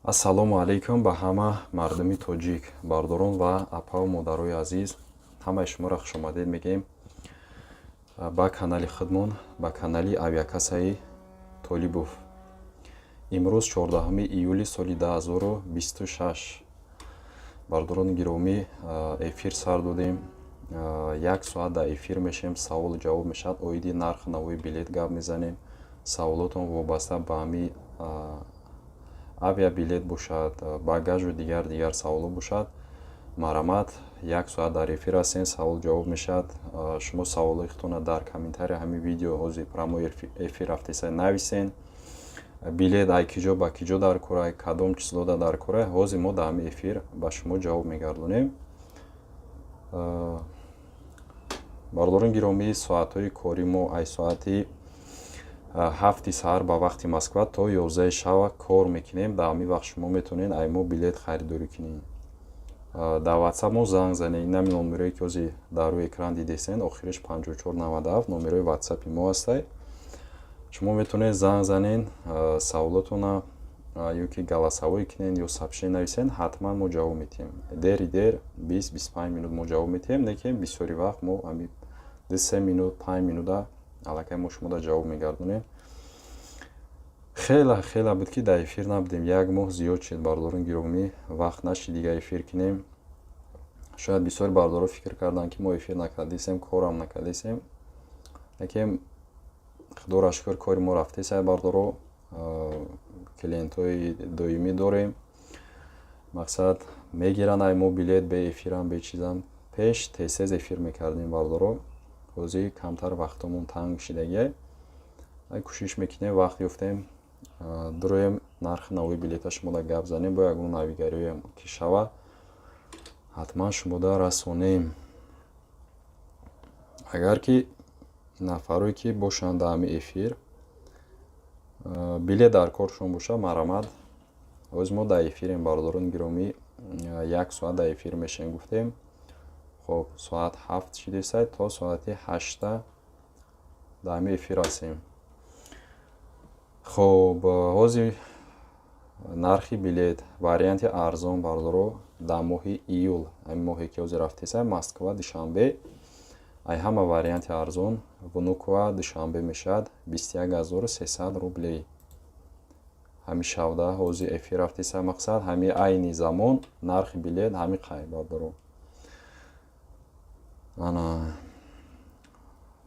Ассалому алайкум ба ҳама мардуми тоҷик, бардорон ва апаву модарои азиз. Ҳамаи шуморо хушомадед мегӯем ба канали худмон, ба канали авиакассаи Толибов. Имрӯз 14 июли соли 2026. Бардорони гиромӣ, эфир сар додем. Як соат дар эфир мешем, саволу ҷавоб мешавад, оиди нарху навои билет гап мезанем. Саволотон вобаста ба ҳами авиабилет бошад, багажу дигар саволҳо бошад, марҳамат, як соат дар эфир ҳастем, савол ҷавоб мешавад. Шумо саволҳои худтонро дар комментария ҳамин видео ҳозир прямой эфир рафтеса нависен. Билет ай киҷо ба киҷо дар кора, кадом числода дар кора, ҳозир мо дар ҳамин эфир ба шумо ҷавоб мегардонем. Бардорон гиромӣ, соатҳои кори мо ай соати 7 саҳар ба вақти Москва то 11 шава кор мекунем. Дар ҳамин вақт шумо метавонед ай мо билет харидорӣ кунед. Дар WhatsApp мо занг занед. Инами номерое ки ҳозир дар рӯи экран дидесен, охириш 5497 номерои WhatsApp-и мо ҳастай. Шумо метавонед занг занед, саволотона ё ки голосовой кунед ё сообщение нависед, ҳатман мо ҷавоб медиҳем. Дери дер 20-25 минут мо ҷавоб медиҳем, лекин бисёри вақт мо ҳами 2-3 минут, 5 минута аллакай мо шумода ҷавоб мегардонем. Хеле хеле буд ки дар эфир набудем, як моҳ зиёд шуд, бардорон гиромӣ, вақт нашид дига эфир кунем. Шояд бисёри бардорон фикр карданд, ки мо эфир накардисем, корам накардисем, лекин худоро шукр, кори мо рафтеса, бардоро, клиентҳои доимӣ дорем. Мақсад, мегиранд ай мо билет бе эфирам, бе чизам. Пеш тез-тез эфир мекардем, бардоро, ҳозир камтар вақтомон танг шидагиай. Кӯшиш мекунем, вақт ёфтем, дуроем, нархи навои билета шумода гап занем, бо ягон навигариҳоям ки шава, ҳатман шумода расонем. Агар ки нафарое ки бошанд дар ҳамин эфир, билет дар коршон бошад, марҳамат, ҳозир мо дар эфирем, бардорони гиромӣ, як соат дар эфир мешем гуфтем. Хоб, соат 7 шидесай, то соати 8 дар ҳамин эфир ҳастем. Хоб, ҳозир нархи билет варианти арзон, бардоро, дар моҳи июл, ҳамин моҳе ки ҳозир рафтеса, Москва Душанбе, ай ҳама варианти арзон Внуково Душанбе мешавад 21 300 рублей. Ҳамин шавда ҳозир эфир рафтеса, мақсад, ҳамин айни замон нархи билет ҳамин қай, бардоро. Ана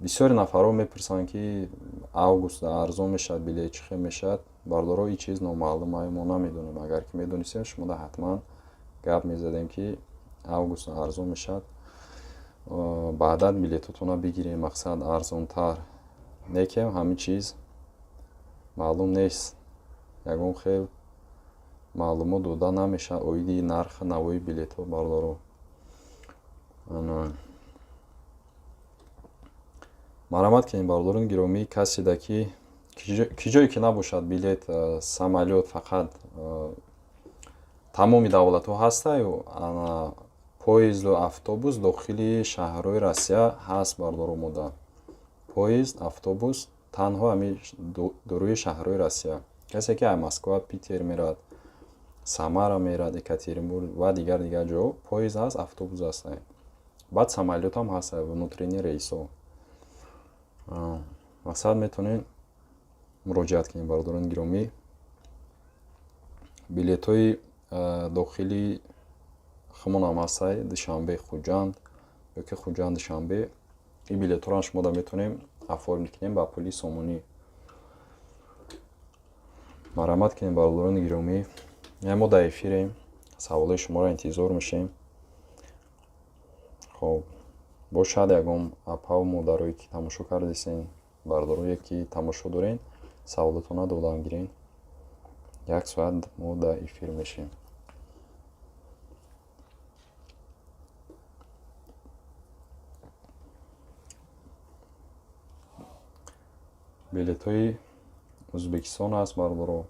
бисёри нафарҳо мепурсанд, ки август арзон мешавад билет, чӣ хел мешавад? Бардоро, ин чиз номаълум, мо намедонем. Агар ки медонистем, шумода ҳатман гап мезадем, ки август арзон мешавад, баъдан билетотонро бигирем, мақсад, арзонтар. Лекин ҳамин чиз маълум нест, ягон хел маълумот дода намешавад оиди нархи навои билетҳо, бардоро. Марҳамат кунед, бардорони гиромӣ, каседа ки ки ҷое ки набошад билет, самолёт фақат тамоми давлатҳо ҳастаю, поезду автобус дохили шаҳрҳои Россия ҳаст, бардоро. Мода поезд, автобус танҳо ҳамин дуруи шаҳрҳои Россия. Касе ки Москва, Питер меравад, Самара меравад, Екатеринбург ва дигар ҷо поезд ҳаст, автобус ҳаст, баъд самолётам ҳаст, внутренний рейсҳо. Мақсад, метавонед муроҷиат кунед, бардорони гиромӣ. Билетҳои дохили хумонам ҳастай, Душанбе Хуҷанд ёки Хуҷанд Душанбе, ин билетҳоро шумо да метавонем оформить кунем ба пули сомонӣ. Марҳамат кунед, бардорони гиромӣ, мо дар эфирем, саволҳои шуморо интизор мешем. Хоб, бошад ягон апаву модарое ки тамошо кардесен, бардорое ки тамошо дорен, саволотонро додан гирен. Як соат мо дар эфир мешем. Билетҳои Ӯзбекистон аст, бардоро,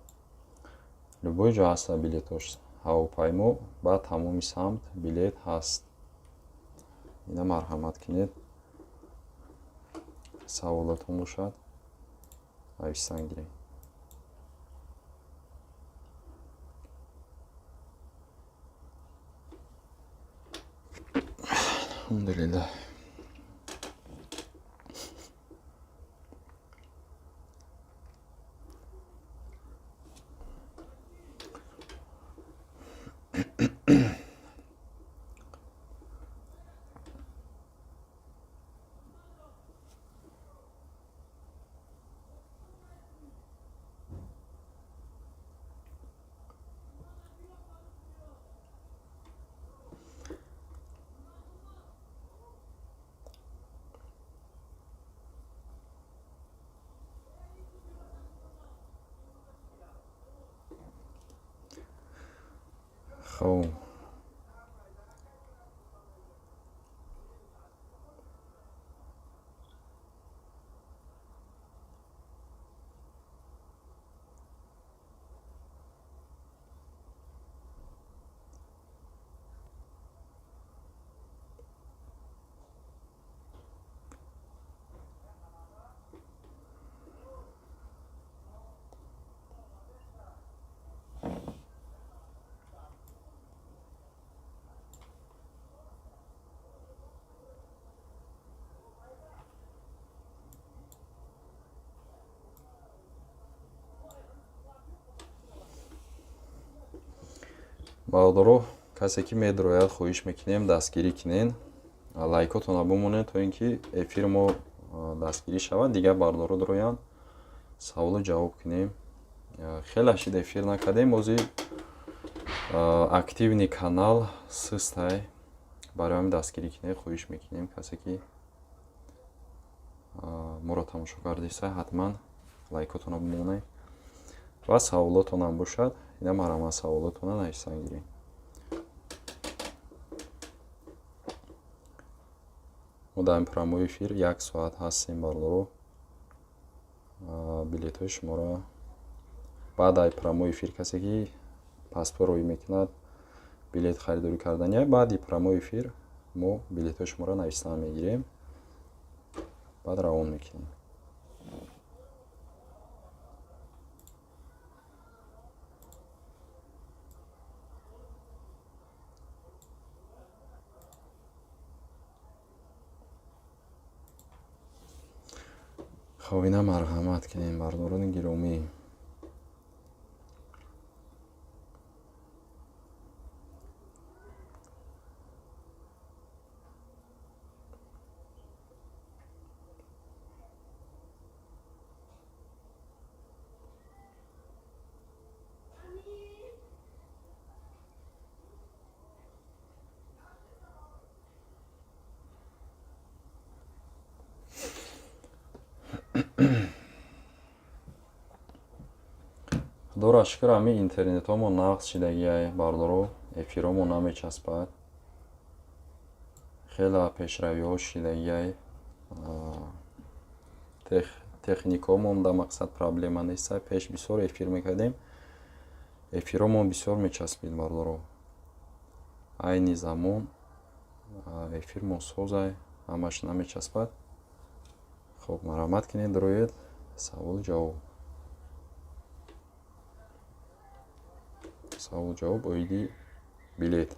любой ҷо ҳаста билетош, ҳавопаймо ба тамоми самт билет ҳаст. Ина марҳамат кунед, саволотон бошад, нависан гирем. Алҳамдулиллаҳ. Хоб, бародаро, касе ки медрояд, хоҳиш мекунем, дастгирӣ кунен, лайкотона бимонед, то ин ки эфири мо дастгирӣ шавад, дигар бардоро дроянд, саволу ҷавоб кунем. Хеле шид эфир накардем, ози активный канал систай, барои ҳамин дастгирӣ кунед, хоҳиш мекунем. Касе ки моро тамошо кардиса, ҳатман лайкотона бимонед ва саволотонам бошад, ина марҳамат, саволотона нависан гирем. Мо дар прямой эфир як соат ҳастем, бародаро. Билетҳои шуморо баъд ай прямой эфир, касе ки паспорт роӣ мекунад, билет харидорӣ кардания, баъди прямой эфир мо билетҳои шуморо нависан мегирем, баъд равон мекунем. Хоб, ина марҳамат кунем, бардорони гиромӣ. Худоро шукр, ҳамин интернетҳомо нағз шидагиай, бардоро, эфирҳомо намечаспад, хеле пешравиҳо шидагиай, техникҳомон да мақсад проблема неста. Пеш бисёр эфир мекардем, эфирҳомон бисёр мечаспид, бардоро. Айни замон эфирмон созай, ҳамаш намечаспад. Хоб, марҳамат кунед, дароед, саволу ҷавоб, саволу ҷавоб оиди билет.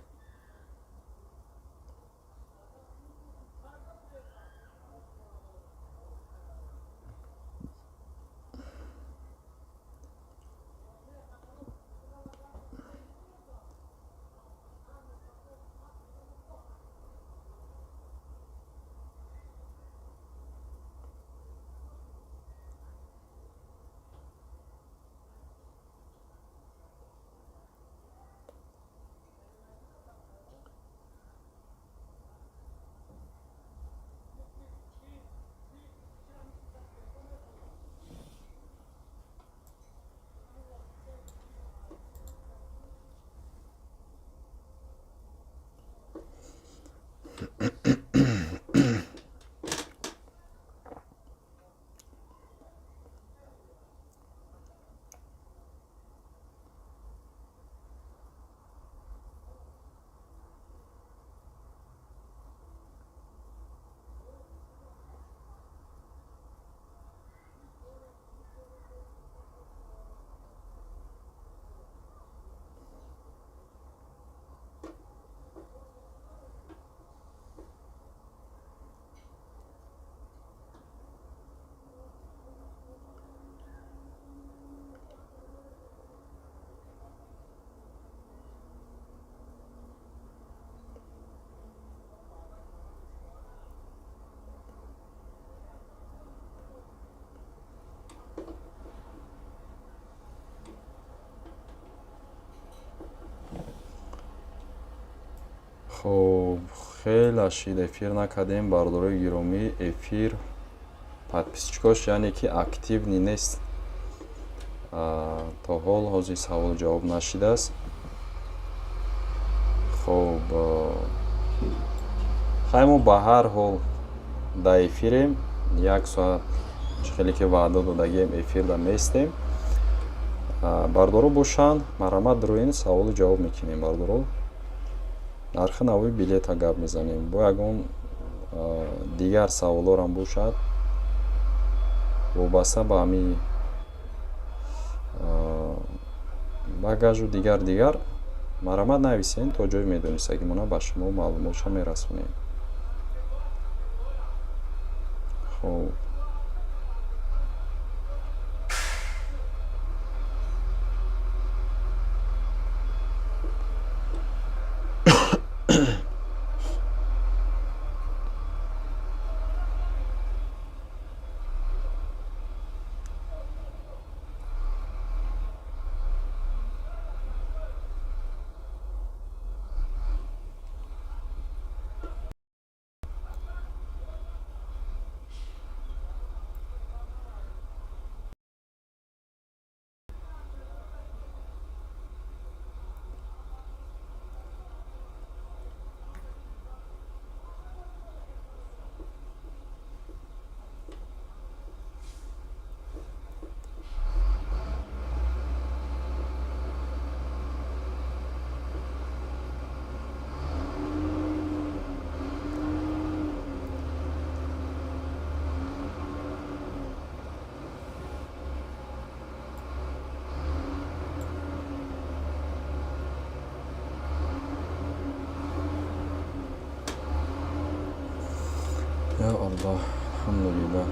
Хоб, хеле шид эфир накардем, бародарои гиромӣ. Эфир подписчикош, яъне ки активный нест. То ҳол ҳозир савол ҷавоб нашидааст. Хоб, хай, мо ба ҳар ҳол дар эфирем. Як соат чӣ хеле ки ваъда додагием, эфирда местем. Бардоро бошанд, марҳамат, дароен, саволу ҷавоб мекунем. Бардоро, нархи нави билета гап мезанем, бо ягон дигар саволорам бошад, вобаста ба ҳамин багажу дигар дигар, марҳамат, нависен. То ҷое медонистагимона ба шумо маълумотша мерасонем. Хоб. Я Аллах, алҳамдулиллаҳ.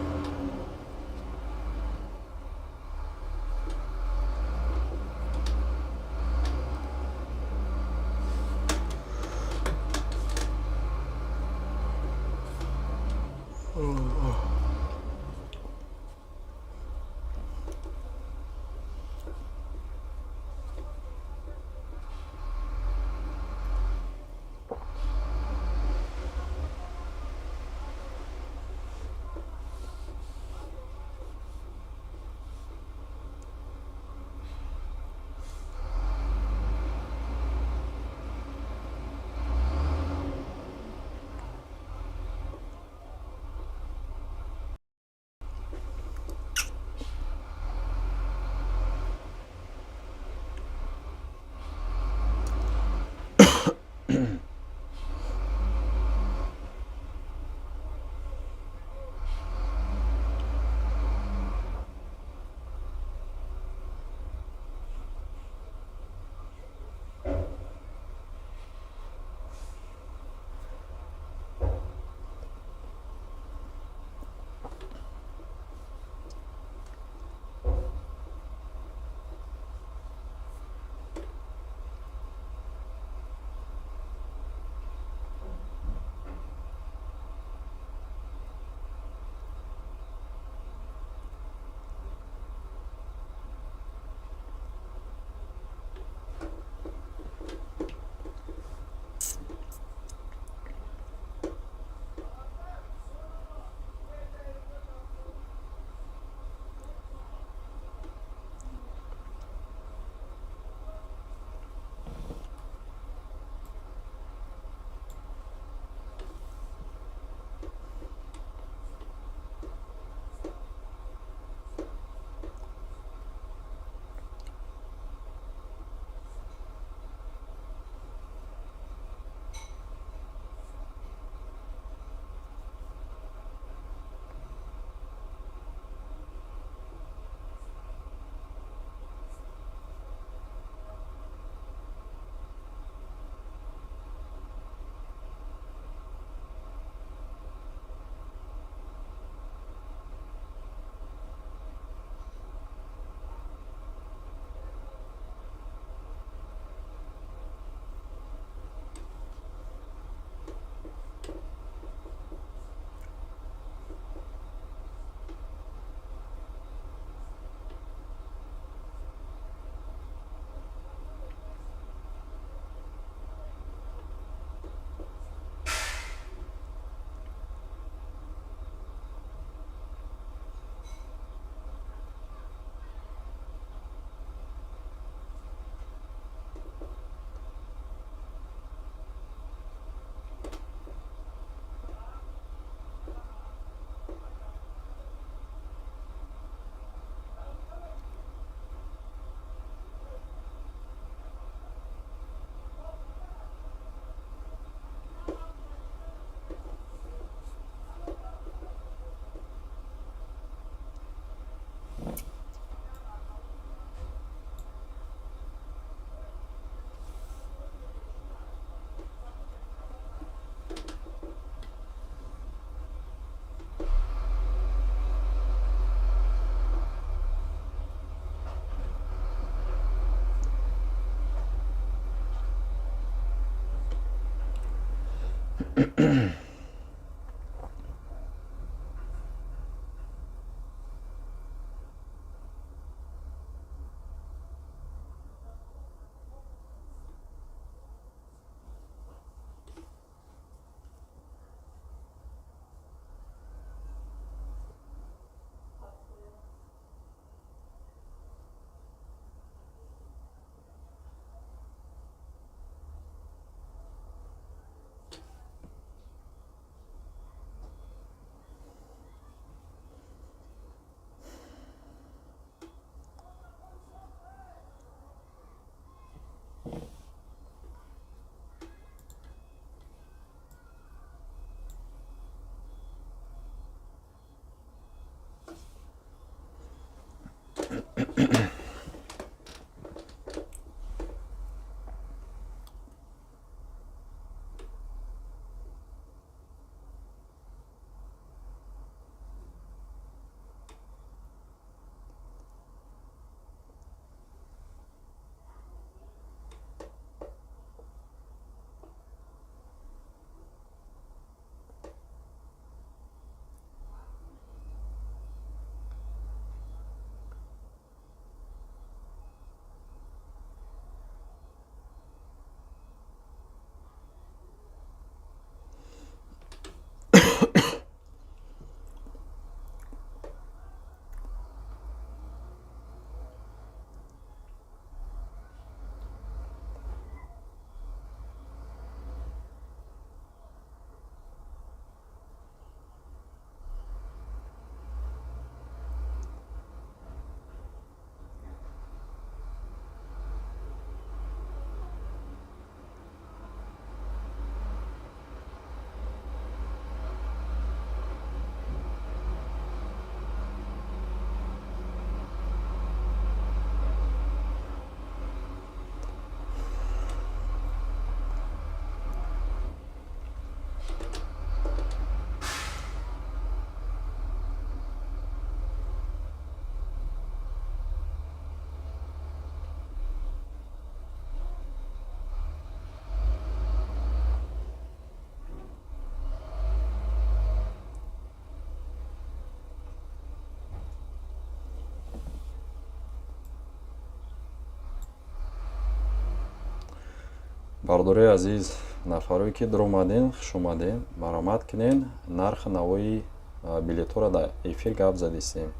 Бардораи азиз, нафарое ки дуромаден, хуш омаден, марҳамат кунен. Нархи навои билетҳоро дар эфир гап задистем.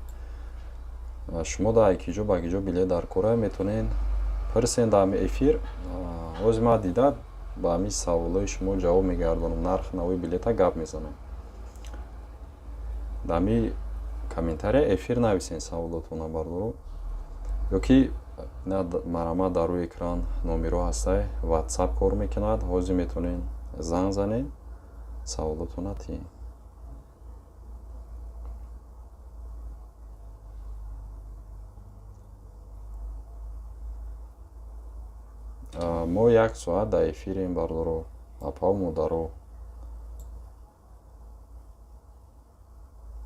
Шумо дар киҷо ба киҷо билет дар кора метавонен пурсен дар эфир. Ҳозир ман дида ба ҳамин саволҳои шумо ҷавоб мегардонам, нархи навои билета гап мезанам. Дар ҳамин комментария эфир нависен саволотона, бардоро, ё ки марҳамат, дар рӯи экран номерҳо ҳастай, WhatsApp кор мекунад, ҳозир метавонен занг занед, саволотона тиҳед. Мо як соат дар эфирем, бардоро, апаву модаро.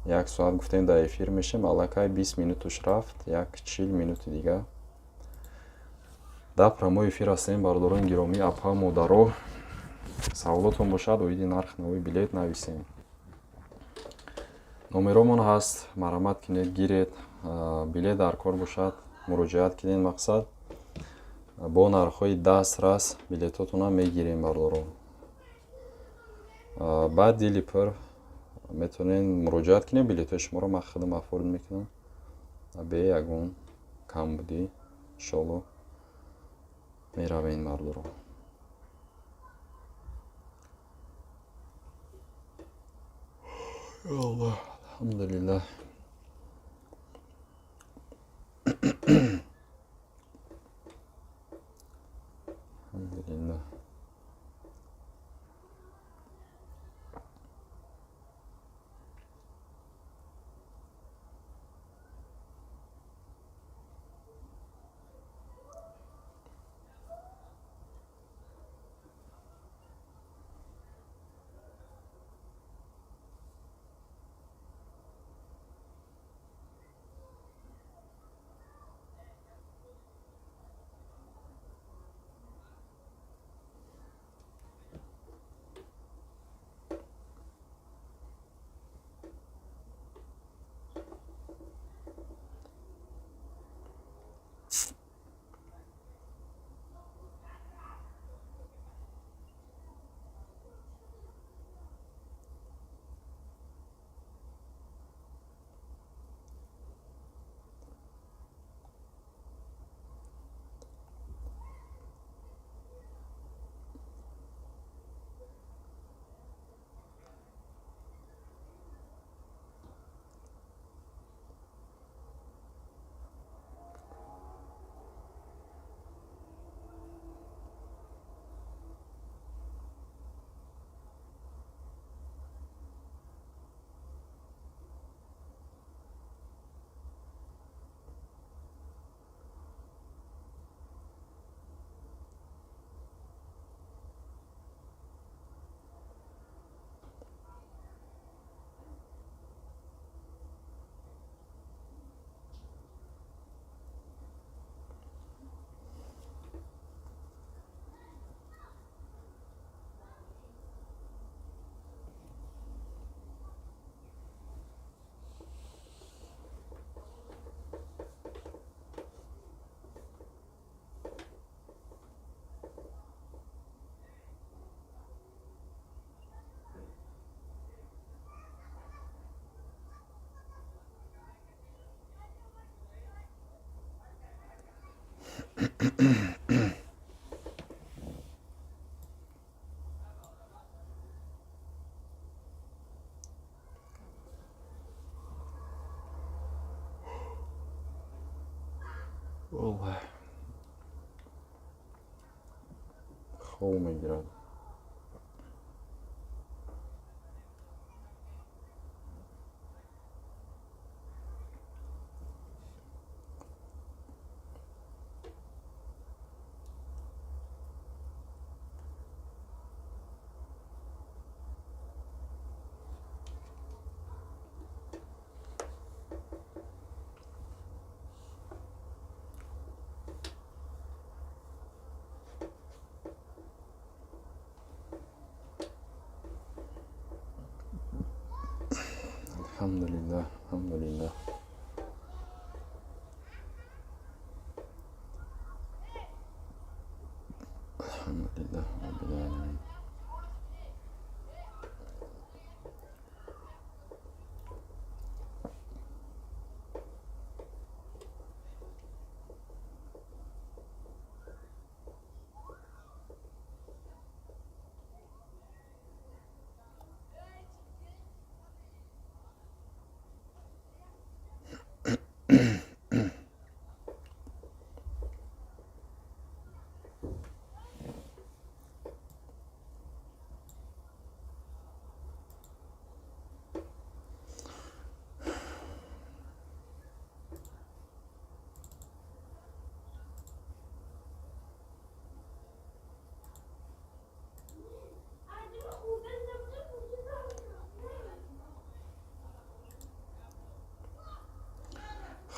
Як соат гуфтем дар эфир мешем, аллакай 20 минутуш рафт, як 40 минути дига дар прямой эфир ҳастем. Бардорони гиромӣ, апа, модаро, саволотон бошад оиди нархи нави билет, нависем. Номеромон ҳаст, марҳамат кунед, гиред. Билет дар кор бошад, муроҷиат кунед. Мақсад, бо нархҳои дастрас билетотонам мегирем, бардоро. Баъд дили пур метавонед муроҷиат кунед, билетҳои шуморо ман худам оформить мекунам бе ягон камбудӣ. Иншоалло, меравем, бардоро. Аллоҳ, алҳамдулиллаҳ, алҳамдулиллаҳ. Хоб мегирад. Алҳамдулиллаҳ, алҳамдулиллаҳ. Алҳамдулиллаҳ роббил оламин.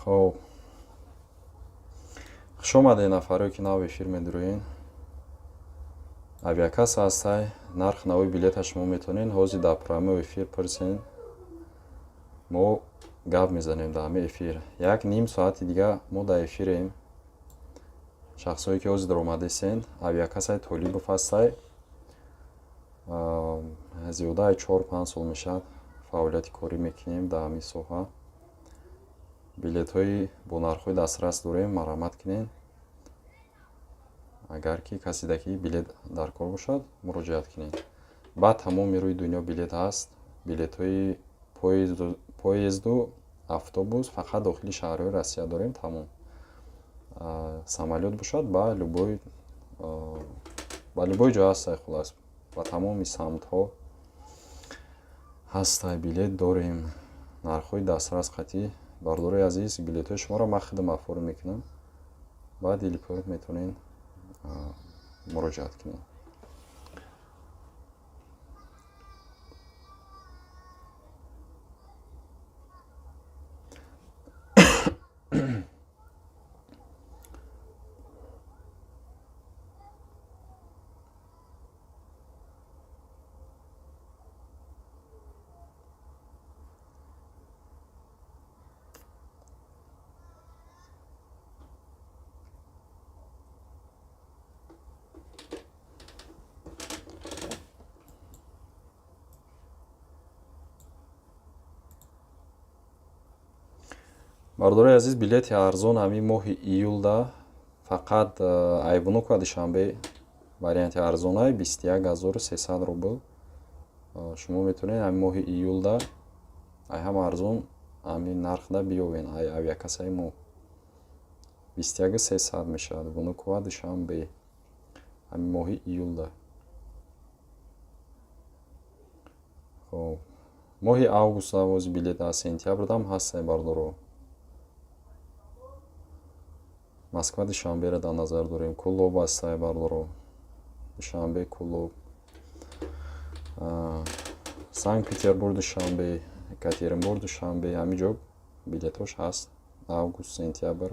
Хоб, хуш омадед, нафарое ки нав эфир медуроен. Авиакасса ҳастай, нарх нави билета шумо метавонед ҳозир дар прямой эфир пурсен. Мо гап мезанем дар ҳамин эфир. Як ним соати дига мо дар эфирем. Шахсое ки ҳозир даромадесен, авиакассаи Толибов ҳастай. Зиёдаи 4-5 сол мешавад фаъолияти корӣ мекунем дар ҳамин соҳа. Билетҳои бо нархҳои дастрас дорем, марҳамат кунед. Агар ки каседа ки билет дар кор бошад, муроҷиат кунед. Ба тамоми рӯи дунё билет ҳаст. Билетҳои поезду автобус фақат дохили шаҳрҳои Россия дорем, тамом. Самолёт бошад, ба любой ҷо ҳастай, хулас, ба тамоми самтҳо ҳастай, билет дорем. Нархҳои дастрас қатъӣ. Бародарои азиз, билетҳои шуморо ман худам оформ мекунам. Баъд дилпур метавонед муроҷиат кунед. Бародарои азиз, билети арзон ҳамин моҳи июлда фақат ай Внуково Душанбе варианти арзонай 21 300 рубл. Шумо метавонед ҳамин моҳи июлда ай ҳама арзон ҳамин нархда биёвен ай авиакассаи мо. 21 300 мешавад Внуково Душанбе ҳамин моҳи июлда. Хоб, моҳи август бози билет аз сентябрдам ҳастай, бародаро. Москва Душанберо дар назар дорем. Кӯлоб ҳастай, бародаро. Душанбе Кӯлоб, Санкт Петербург Душанбе, Екатеринбург Душанбе, ҳамин ҷо билетҳош ҳаст. Август, сентябр,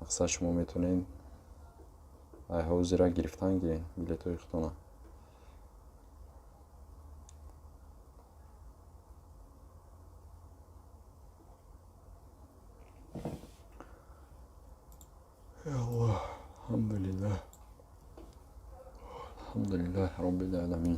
мақсад, шумо метавонед ай ҳозира гирифтан гиред билетҳои худтона. Аллоҳ, алҳамдулиллаҳ, алҳамдулиллаҳи роббил оламин.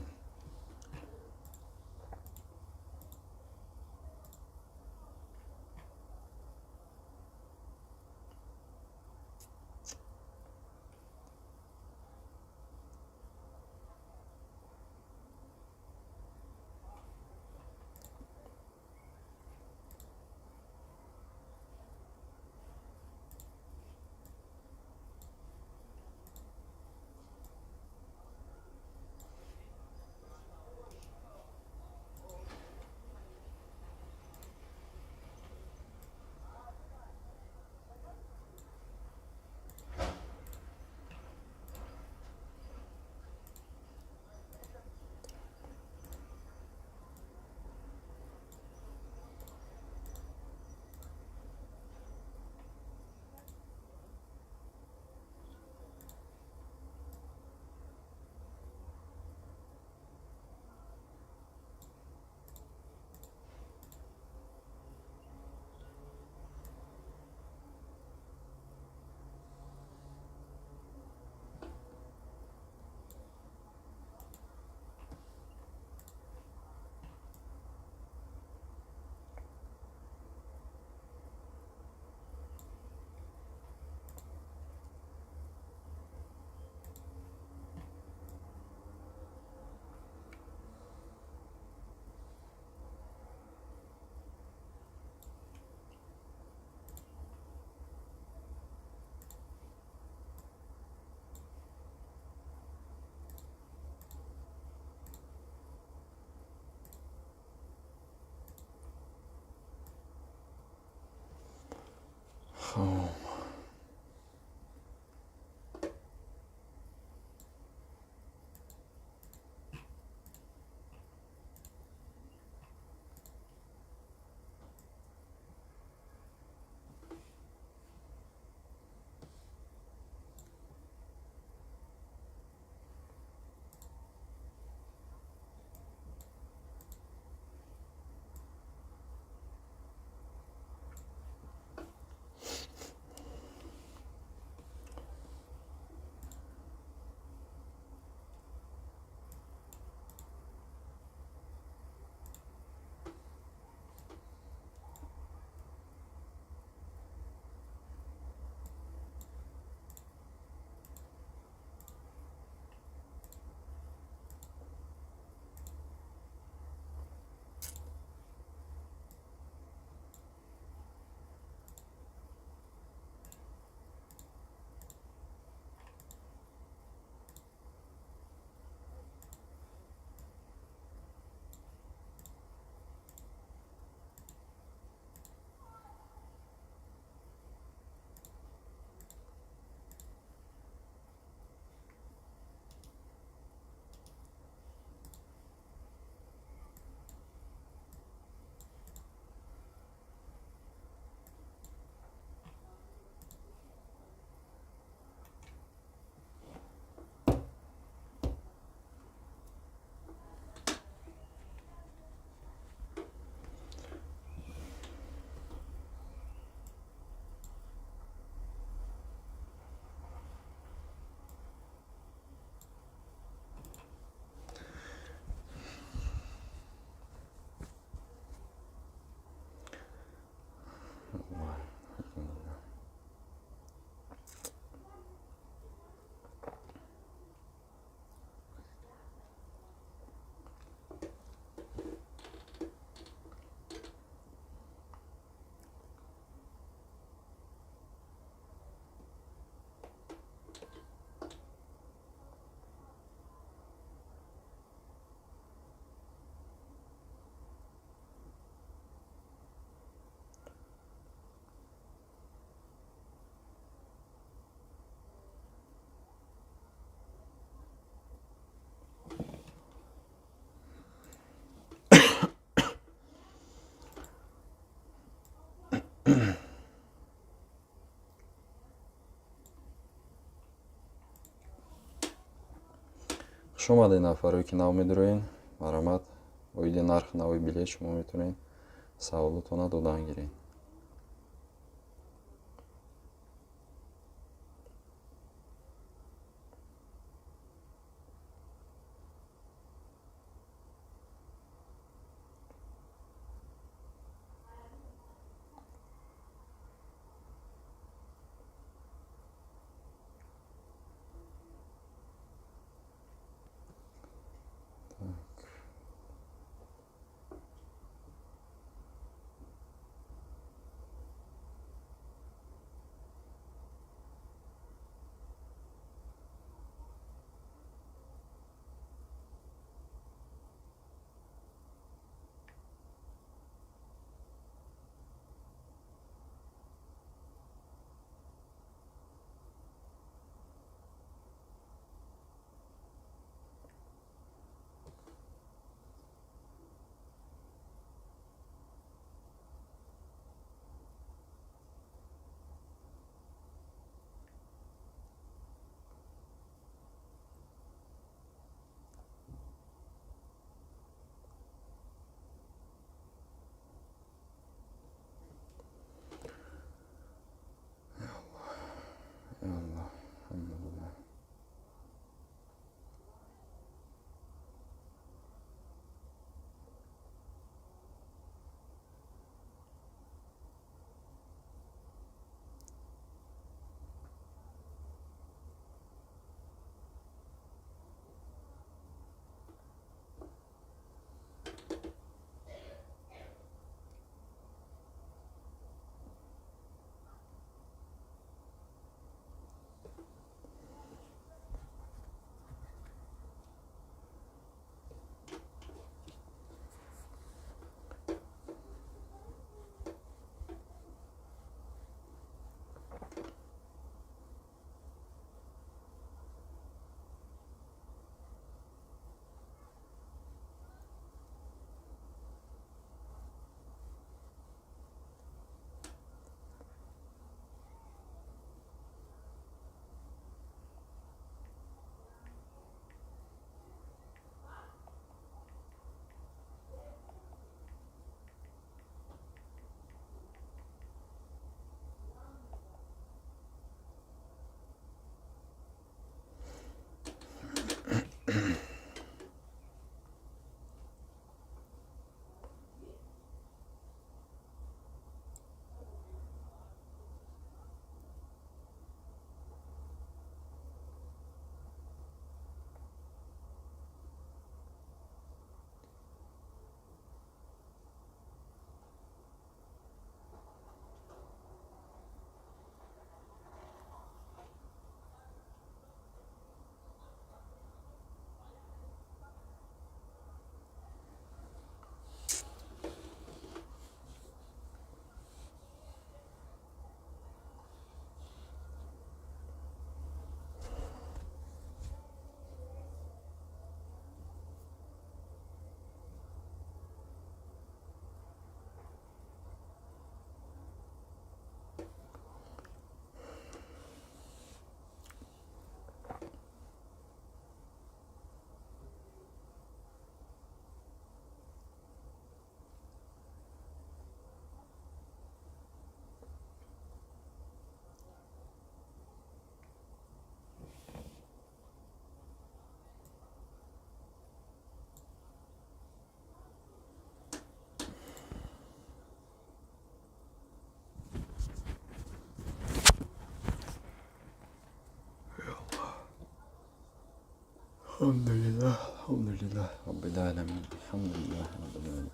Хоб, хуш омадед, нафарое ки нав медуроен. Марҳамат, оиди нархи нави билет шумо метавонед саволотона додан гиред. Алҳамдулиллаҳ, алҳамдулиллаҳ роббил оламин, алҳамдулиллаҳ роббил оламин.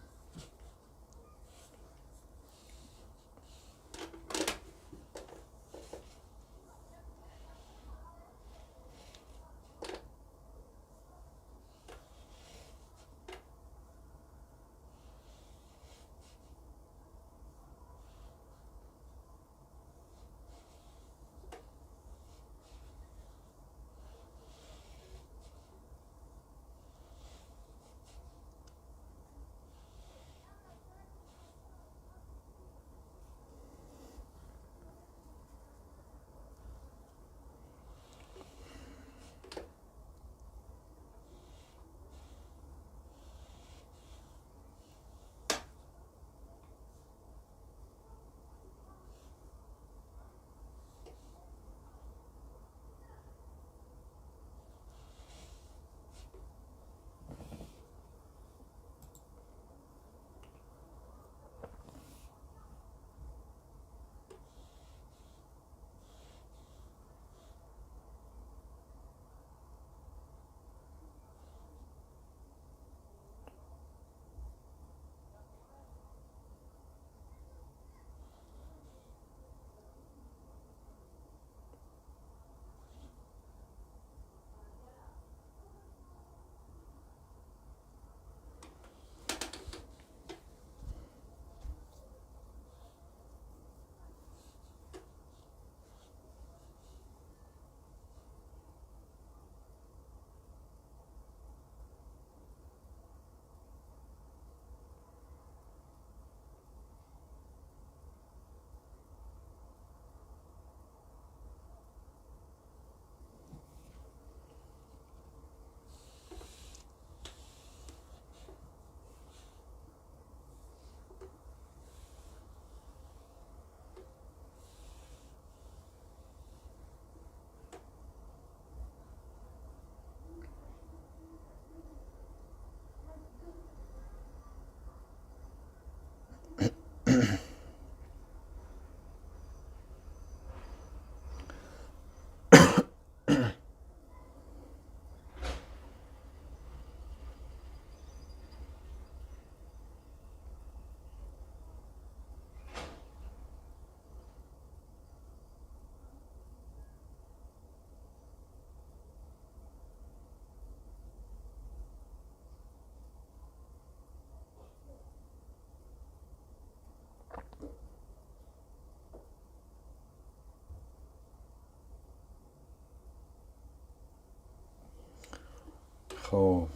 Хоб,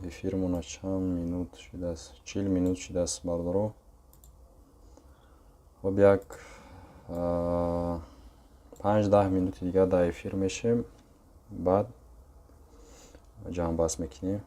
эфирмона чанд минут шудааст? 40 минут шудааст, бародаро. Хоб, як 5-10 минути дигар дар эфир мешем, баъд ҷамъбаст мекунем.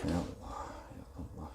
Я Аллоҳ, я Аллоҳ.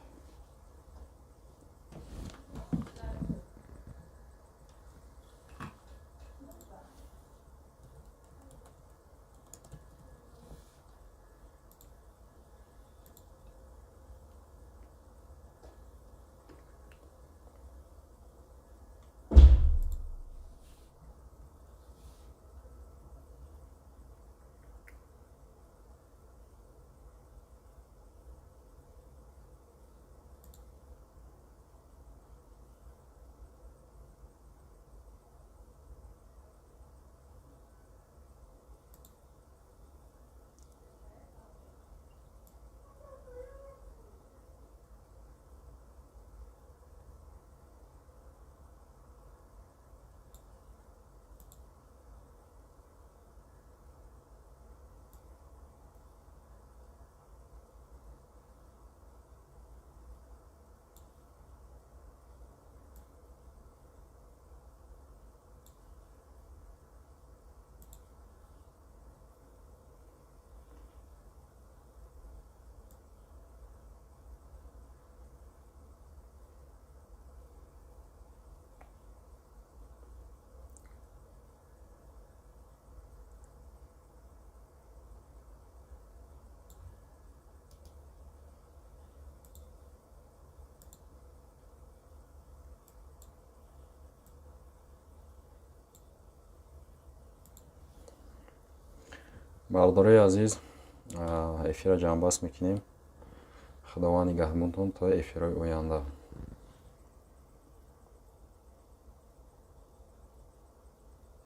Бародарои азиз, эфирро ҷамъбаст мекунем. Худованд нигаҳбонтон то эфирҳои оянда.